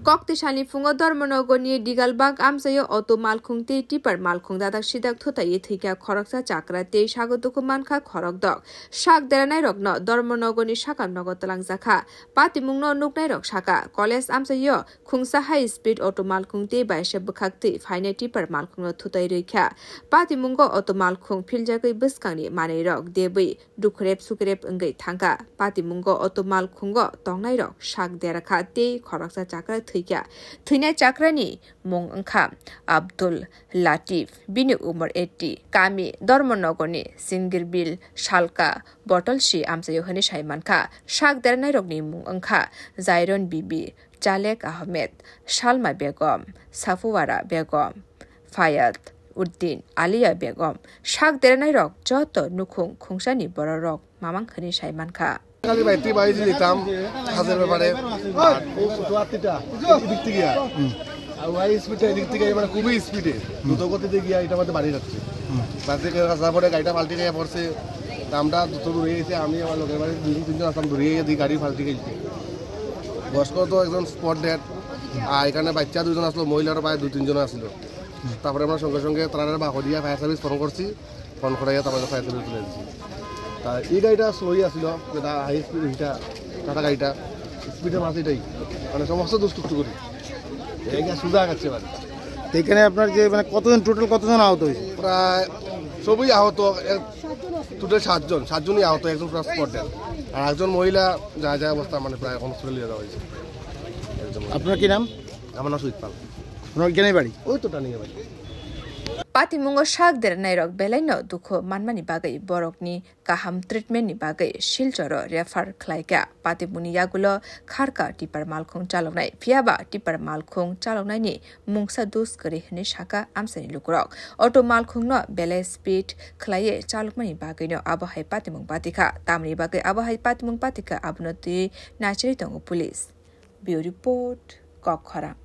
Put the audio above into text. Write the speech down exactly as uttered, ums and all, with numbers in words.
Koktisalni phungo Dharmanagorni Digalbag amchaio auto malkhung tei tipper malkhung dadak sidak thutaiwi thwikha khoroksa chakra tei sago dukhu mankha khorokdok. Sak deranairokno Dharmanagorni sakam nogo twlangjakha. Patimungno nuknairok sakha, college amchaio khungsa high speed auto malkhung tei baisa bwkhaktwi phainai tipper malkhungno thutai rwikha. Patimungo auto malkhung philjagwi bwskangni manwirok debwi dukhurep sukrep wngwi thangkha. Patimungo auto malkhungo tongnairok sak derakha tei khoroksa chakra thwikha. Thwinai chakrani mung wngkha Abdul Latif, bini umor eighty, kami Dharmanagorni Singirbil Salka Botolsi amchaio hwnwi sai mankha. Sak deranairokni mung wngkha Jairon Bibi, Jalek Ahmed, Salma Begum, Safuwara Begum, Fayad Uddin, Aliya Begum. Sak deranairok joto nukhung khungsani bororok mamang hwnwi sai mankha. কালি বাইতে বাইরে যেতাম কাজের ব্যাপারে। আর ও ছোট হাতিটা এদিক থেকে আর ওয়াই স্পিডটা এদিক থেকে, মানে, খুবই স্পিডে দ্রুত গতিতে গিয়া এটা আমাদের বাড়ি যাচ্ছে। বাড়িতে কেউ রাস্তা পরে গাড়িটা পাল্টি খেয়ে পড়ছে। তা আমরা দ্রুত দৌড়ে গেছি, আমি আমার লোকের বাড়ি দুই তিনজন আসলাম, দৌড়ে গিয়ে দেখি গাড়ি পাল্টি খেয়েছে। বয়স্ক তো একজন স্পট ডেড, আর এখানে বাচ্চা দুজন আসলো, মহিলারও প্রায় দুই তিনজন আসলো। তারপরে আমরা সঙ্গে সঙ্গে তারা বাহরিয়া ফায়ার সার্ভিস ফোন করছি। ফোন করাইয়া তারপরে ফায়ার সার্ভিস তুলে দিছি। তা এই গাড়িটা স্লোই আসিল, যেটা হাই স্পিড, এটা টাটা গাড়িটা স্পিডের মাঝে এটাই, মানে, সমস্ত দুষ টুকটুকুরি। এই গাড়ি সুজা গেছে মানে। এখানে আপনার যে, মানে, কতজন, টোটাল কতজন আহত হয়েছে? প্রায় সবই আহত, টোটাল সাতজন, সাতজনই আহত, একজন পুরো স্পট ডেড। আর একজন মহিলা যা যা অবস্থা, মানে, প্রায় এখন হসপিটালে নিয়ে যাওয়া হয়েছে। একজন মহিলা। আপনার কি নাম? আমার নাম সুজিত পাল। আপনার এখানেই বাড়ি? ওই তো টার্নিংয়ে বাড়ি। Patimungo sak deranairok belaino dukhu manmani bagwi borokni kaham treatment ni bagwi Silchoro refer khlaikha. Patimungni yagulo kharkha tipper malkhung chaloknai, phiyaba tipper malkhung chaloknaini mungsa dus kwrwi hwnwi sakha amchaini lukurok. Auto malkhungno belai speed khlaiwi chalokmani bagwino abo hai patimung batikha. Tamni bagwi abo hai patimung batikha, abono twi nachirwi tongo police. Bureau Report, Kokkhorang.